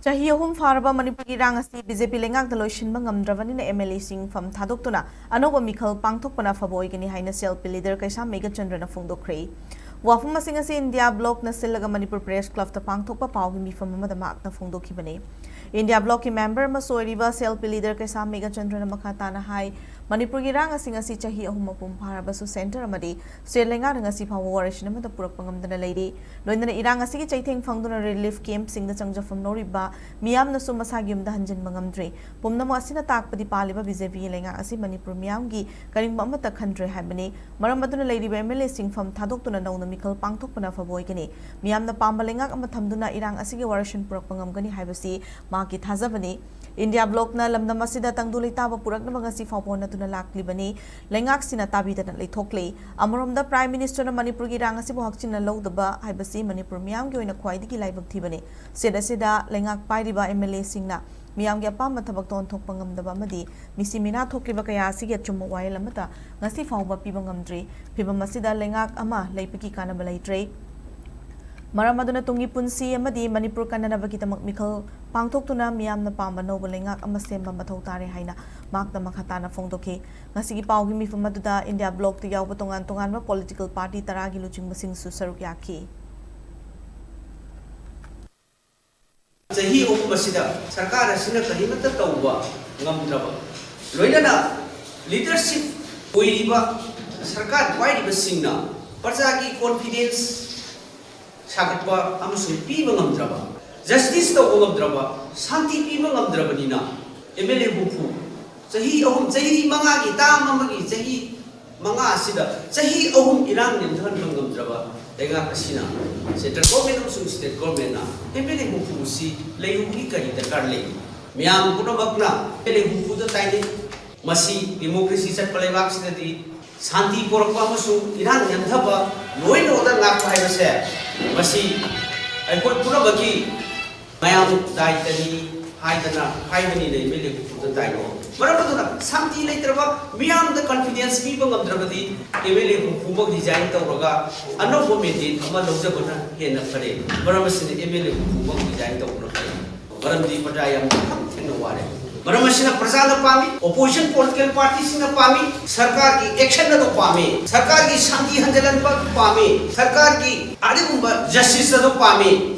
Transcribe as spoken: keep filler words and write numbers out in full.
ꯆꯍꯤ ꯑꯍꯨꯝ ꯐꯥꯔꯕ ꯃꯅꯤꯄꯨꯔꯒꯤ ꯏꯔꯥꯡ ꯑꯁꯤ ꯕꯤ ꯖꯦ ꯄꯤ ꯂꯩꯉꯥꯛꯅ ꯂꯣꯏꯁꯤꯟꯕ ꯉꯝꯗ꯭ꯔꯕꯅꯤꯅ ꯑꯦꯝ ꯑꯦꯜ ꯑꯦꯁꯤꯡ ꯐꯝ ꯊꯥꯗꯣꯛꯇꯨꯅ ꯑꯅꯧꯕ ꯃꯤꯈꯜ ꯄꯥꯡꯊꯣꯛꯄꯅ ꯑꯐꯕ ꯑꯣꯏꯒꯅꯤ ꯍꯥꯏꯅ ꯁꯤ ꯑꯦꯜ ꯄꯤ ꯂꯤꯗꯔ ꯀꯩꯁꯥꯝ ꯃꯦꯘꯆꯟꯗ꯭ꯔꯅ ꯐꯣꯡꯗꯣꯛꯈ꯭ꯔꯦ꯫ ꯋꯥꯐꯝ ꯑꯁꯤꯡ ꯑꯁꯤ ꯏꯟꯗꯤꯌꯥ ꯕ꯭ꯂꯣꯛꯅ ꯁꯤꯜꯂꯒ ꯃꯅꯤꯄꯨꯔ ꯄ꯭ꯔꯦꯁ ꯀ꯭ꯂꯕꯇ ꯄꯥꯡꯊꯣꯛꯄ ꯄꯥꯎꯒꯤ ꯃꯤꯐꯝ ꯑꯃꯗ ꯃꯍꯥꯛꯅ ꯐꯣꯡꯗꯣꯛꯈꯤꯕꯅꯤ꯫ ꯏꯟꯗꯤꯌꯥ ꯕ꯭ꯂꯣꯛꯀꯤ ꯃꯦꯝꯕꯔ ꯑꯃꯁꯨ ꯑꯣꯏꯔꯤꯕ ꯁꯤ ꯑꯦꯜ ꯄꯤ ꯂꯤꯗꯔ ꯀꯩꯁꯥꯝ ꯃꯦꯘꯆꯟꯗ꯭ꯔꯅ ꯃꯈꯥ ꯇꯥꯅ ꯍꯥꯏ, ꯃꯅꯤꯄꯨꯔꯒꯤ ꯏꯔꯥꯡ ꯑꯁꯤꯡ ꯑꯁꯤ ꯆꯍꯤ ꯑꯍꯨꯝ ꯃꯄꯨꯡ ꯐꯥꯔꯕꯁꯨ ꯁꯦꯟꯇꯔ ꯑꯃꯗꯤ ꯁ꯭ꯇꯦꯠ ꯂꯩꯉꯥꯛꯅ ꯉꯁꯤ ꯐꯥꯎꯕ ꯋꯥꯔꯣꯏꯁꯤꯟ ꯑꯃꯠꯇ ꯄꯨꯔꯛꯄ ꯉꯝꯗꯅ ꯂꯩꯔꯤ꯫ ꯂꯣꯏꯅꯅ ꯏꯔꯥꯡ ꯑꯁꯤꯒꯤ ꯆꯩꯊꯦꯡ ꯐꯪꯗꯨꯅ ꯔꯤꯂꯤꯐ ꯀꯦꯝꯞꯁꯤꯡꯗ ꯆꯪꯖꯐꯝ ꯂꯧꯔꯤꯕ ꯃꯤꯌꯥꯝꯅꯁꯨ ꯃꯁꯥꯒꯤ ꯌꯨꯝꯗ ꯍꯟꯖꯤꯟꯕ ꯉꯝꯗ꯭ꯔꯤ꯫ ꯄꯨꯝꯅꯃꯛ ꯑꯁꯤꯅ ꯇꯥꯛꯄꯗꯤ ꯄꯥꯜꯂꯤꯕ ꯕꯤ ꯖꯦ ꯄꯤꯒꯤ ꯂꯩꯉꯥꯛ ꯑꯁꯤ ꯃꯅꯤꯄꯨꯔ ꯃꯤꯌꯥꯝꯒꯤ ꯀꯔꯤꯒꯨꯝꯕ ꯑꯃꯠꯇ ꯈꯟꯗ꯭ꯔꯦ ꯍꯥꯏꯕꯅꯤ꯫ ꯃꯔꯝ ꯑꯗꯨꯅ ꯂꯩꯔꯤꯕ ꯑꯦꯝ ꯑꯦꯜ ꯑꯦꯁꯤꯡ ꯐꯝ ꯊꯥꯗꯣꯛꯇꯨꯅ ꯅꯧꯅ ꯃꯤꯈꯜ ꯄꯥꯡꯊꯣꯛꯄꯅ ꯑꯐꯕ ꯑꯣꯏꯒꯅꯤ꯫ ꯃꯤꯌꯥꯝꯅ ꯄꯥꯝꯕ ꯂꯩꯉꯥꯛ ꯑꯃ ꯊꯝꯗꯨꯅ ꯏꯔꯥꯡ ꯑꯁꯤꯒꯤ ꯋꯥꯔꯣꯏꯁꯤꯟ ꯄꯨꯔꯛꯄ ꯉꯝꯒꯅꯤ ꯍꯥꯏꯕꯁꯤ ꯃꯍꯥꯛꯀꯤ ꯊꯥꯖꯕꯅꯤ꯫ ꯏꯟꯗꯤꯌꯥ ꯕ꯭ꯂꯣꯛꯅ ꯂꯝꯗꯝ ꯑꯁꯤꯗ ꯇꯪꯗꯨ ꯂꯩꯇꯥꯕ ꯄꯨꯔꯛꯅꯕ ꯉꯁꯤ ꯐꯥꯎꯕ ꯍꯣꯠꯅꯗꯨꯅ ꯂꯥꯛꯂꯤꯕꯅꯤ꯫ ꯂꯩꯉꯥꯛꯁꯤꯅ ꯇꯥꯕꯤꯗꯅ ꯂꯩꯊꯣꯛꯂꯤ꯫ ꯑꯃꯔꯣꯝꯗ ꯄ꯭ꯔꯥꯏꯝ ꯃꯤꯅꯤꯁꯇꯔꯅ ꯃꯅꯤꯄꯨꯔꯒꯤ ꯏꯔꯥꯡ ꯑꯁꯤꯕꯨ ꯍꯛꯆꯤꯟꯅ ꯂꯧꯗꯕ ꯍꯥꯏꯕꯁꯤ ꯃꯅꯤꯄꯨꯔ ꯃꯤꯌꯥꯝꯒꯤ ꯑꯣꯏꯅ ꯈ꯭ꯋꯥꯏꯗꯒꯤ ꯂꯥꯏꯕꯛ ꯊꯤꯕꯅꯤ꯫ ꯁ꯭ꯇꯦꯠ ꯑꯁꯤꯗ ꯂꯩꯉꯥꯛ ꯄꯥꯏꯔꯤꯕ ꯑꯦꯝ ꯑꯦꯜ ꯑꯦꯁꯤꯡꯅ ꯃꯤꯌꯥꯝꯒꯤ ꯑꯄꯥꯝꯕ ꯊꯕꯛꯇ ꯑꯣꯟꯊꯣꯛꯄ ꯉꯝꯗꯕ ꯑꯃꯗꯤ ꯃꯤꯁꯤ ꯃꯤꯅꯥ ꯊꯣꯛꯂꯤꯕ ꯀꯌꯥ ꯑꯁꯤꯒꯤ ꯑꯆꯨꯝꯕ ꯋꯥꯌꯦꯜ ꯑꯃꯠꯇ ꯉꯁꯤ ꯐꯥꯎꯕ ꯄꯤꯕ ꯉꯝꯗ꯭ꯔꯤ꯫ ꯐꯤꯚꯝ ꯑꯁꯤꯗ ꯂꯩꯉꯥꯛ ꯑꯃ ꯂꯩꯕꯒꯤ ꯀꯥꯟꯅꯕ ꯂꯩꯇ꯭ꯔꯦ꯫ ꯃꯔꯝ ꯑꯗꯨꯅ ꯇꯨꯡꯒꯤ ꯄꯨꯟꯁꯤ ꯑꯃꯗꯤ ꯃꯅꯤꯄꯨꯔ ꯀꯟꯅꯅꯕꯒꯤꯗꯃꯛ ꯃꯤꯈꯜ ꯄꯥꯡꯊꯣꯛꯇꯨꯅ ꯃꯤꯌꯥꯝꯅ ꯄꯥꯝꯕ ꯑꯅꯧꯕ ꯂꯩꯉꯥꯛ ꯑꯃ ꯁꯦꯝꯕ ꯃꯊꯧ ꯇꯥꯔꯦ ꯍꯥꯏꯅ ꯃꯍꯥꯛꯅ ꯃꯈꯥ ꯇꯥꯅ ꯐꯣꯡꯗꯣꯛꯈꯤ꯫ ꯉꯁꯤꯒꯤ ꯄꯥꯎꯒꯤ ꯃꯤꯐꯝ ꯑꯗꯨꯗ ꯏꯟꯗꯤꯌꯥ ꯕ꯭ꯂꯣꯛꯇ ꯌꯥꯎꯕ ꯇꯣꯉꯥꯟ ꯇꯣꯉꯥꯟꯕ ꯄꯣꯂꯤꯇꯤꯀꯦꯜ ꯄꯥꯔꯇꯤ ꯇꯔꯥꯒꯤ ꯂꯨꯆꯤꯡꯕꯁꯤꯡꯁꯨ ꯁꯔꯨꯛ ꯌꯥꯈꯤ꯫ ꯆꯍꯤ ꯑꯍꯨꯝ ꯑꯁꯤꯗ ꯁꯔꯀꯥꯔ ꯑꯁꯤꯅ ꯀꯔꯤꯃꯠꯇ ꯇꯧꯕ ꯉꯝꯗ꯭ꯔꯕ, ꯂꯣꯏꯅꯅ ꯂꯤꯗꯔꯁꯤꯞ ꯑꯣꯏꯔꯤꯕ ꯁꯔꯀꯥꯔ ꯄꯥꯏꯔꯤꯕꯁꯤꯡꯅ ꯄ꯭ꯔꯖꯥꯒꯤ ꯀꯣꯟꯐꯤꯗꯦꯟꯁ ꯁꯥꯒꯠꯄ ꯑꯃꯁꯨꯡ ꯄꯤꯕ ꯉꯝꯗ꯭ꯔꯕ, ꯖꯁꯇꯤꯁ ꯇꯧꯕ ꯉꯝꯗ꯭ꯔꯕ, ꯁꯥꯟꯇꯤ ꯄꯤꯕ ꯉꯝꯗ꯭ꯔꯕꯅꯤꯅ ꯑꯦꯝ ꯑꯦꯜ ꯑꯦ ꯍꯨꯝꯐꯨ ꯆꯍꯤ ꯑꯍꯨꯝ, ꯆꯍꯤ ꯃꯉꯥꯒꯤ, ꯇꯥꯝ ꯑꯃꯒꯤ ꯆꯍꯤ ꯃꯉꯥ ꯑꯁꯤꯗ ꯆꯍꯤ ꯑꯍꯨꯝ ꯏꯔꯥꯡ ꯅꯦꯝꯊꯍꯟꯕ ꯉꯝꯗ꯭ꯔꯕ ꯂꯩꯉꯥꯛ ꯑꯁꯤꯅ, ꯁꯦꯟꯇ꯭ꯔꯦꯜ ꯒꯣꯔꯃꯦꯟ ꯑꯃꯁꯨꯡ ꯁ꯭ꯇꯦꯠ ꯒꯣꯔꯃꯦꯟꯅ ꯑꯦꯝ ꯑꯦꯜ ꯑꯦ ꯍꯨꯝꯐꯨ ꯑꯁꯤ ꯂꯩꯔꯨꯕꯒꯤ ꯀꯔꯤ ꯗꯔꯀꯥꯔ ꯂꯩ? ꯃꯤꯌꯥꯝ ꯄꯨꯝꯅꯃꯛꯅ ꯑꯦꯝ ꯑꯦꯜ ꯑꯦ ꯍꯨꯝꯐꯨꯗ ꯇꯥꯏꯅꯩ꯫ ꯃꯁꯤ ꯗꯦꯃꯣꯀ꯭ꯔꯦꯁꯤ ꯆꯠꯄ ꯂꯩꯕꯥꯛꯁꯤꯗꯗꯤ ꯁꯥꯟꯇꯤ ꯄꯣꯔꯛꯄ ꯑꯃꯁꯨꯡ ꯏꯔꯥꯡ ꯅꯦꯝꯊꯕ, ꯂꯣ ꯑꯦꯟ ꯑꯣꯔꯗꯔ ꯉꯥꯛꯄ ꯍꯥꯏꯕꯁꯦ, ꯃꯁꯤ ꯑꯩꯈꯣꯏ ꯄꯨꯝꯅꯃꯛꯀꯤ ꯃꯌꯥꯝ ꯗꯥꯏꯇꯅꯤ ꯍꯥꯏꯗꯅ ꯍꯥꯏꯕꯅꯤꯅ ꯑꯦꯝ ꯑꯦꯜ ꯑꯦ ꯍꯨꯝꯐꯨꯗ ꯇꯥꯏꯅꯩ꯫ ꯃꯔꯝ ꯑꯗꯨꯅ ꯁꯥꯟꯇꯤ ꯂꯩꯇ꯭ꯔꯕ, ꯃꯤꯌꯥꯝꯗ ꯀꯟꯐꯤꯗꯦꯟꯁ ꯄꯤꯕ ꯉꯝꯗ꯭ꯔꯕꯗꯤ ꯑꯦꯝ ꯑꯦꯜ ꯑꯦ ꯍꯨꯝꯐꯨꯃꯛ ꯔꯤꯖꯥꯏꯟ ꯇꯧꯔꯒ ꯑꯅꯧꯕ ꯃꯦꯟꯗꯦꯠ ꯑꯃ ꯂꯧꯖꯕꯅ ꯍꯦꯟꯅ ꯐꯔꯦ꯫ ꯃꯔꯝ ꯑꯁꯤꯅ ꯑꯦꯝ ꯑꯦꯜ ꯑꯦ ꯍꯨꯝꯐꯨꯃꯛ ꯔꯤꯖꯥꯏꯟ ꯇꯧꯕꯅ ꯐꯔꯦ꯫ ꯃꯔꯝꯗꯤ ꯄ꯭ꯔꯖꯥ ꯌꯥꯝ ꯃꯈꯜ ꯊꯦꯡꯅ ꯋꯥꯔꯦ꯫ ꯃꯔꯝ ꯑꯁꯤꯅ ꯄ꯭ꯔꯖꯥꯅ ꯄꯥꯝꯃꯤ, ꯑꯣꯄꯣꯖꯤꯁꯟ ꯄꯣꯂꯤꯇꯤꯀꯦꯜ ꯄꯥꯔꯇꯤꯁꯤꯡꯅ ꯄꯥꯝꯃꯤ, ꯁꯔꯀꯥꯔꯒꯤ ꯑꯦꯛꯁꯟ ꯑꯗꯨ ꯄꯥꯝꯃꯤ, ꯁꯔꯀꯥꯔꯒꯤ ꯁꯥꯟꯇꯤ ꯍꯟꯖꯤꯜꯍꯟꯕ ꯄꯥꯝꯃꯤ, ꯁꯔꯀꯥꯔꯒꯤ ꯑꯗꯨꯒꯨꯝꯕ ꯖꯁꯇꯤꯁ ꯑꯗꯨ ꯄꯥꯝꯃꯤ꯫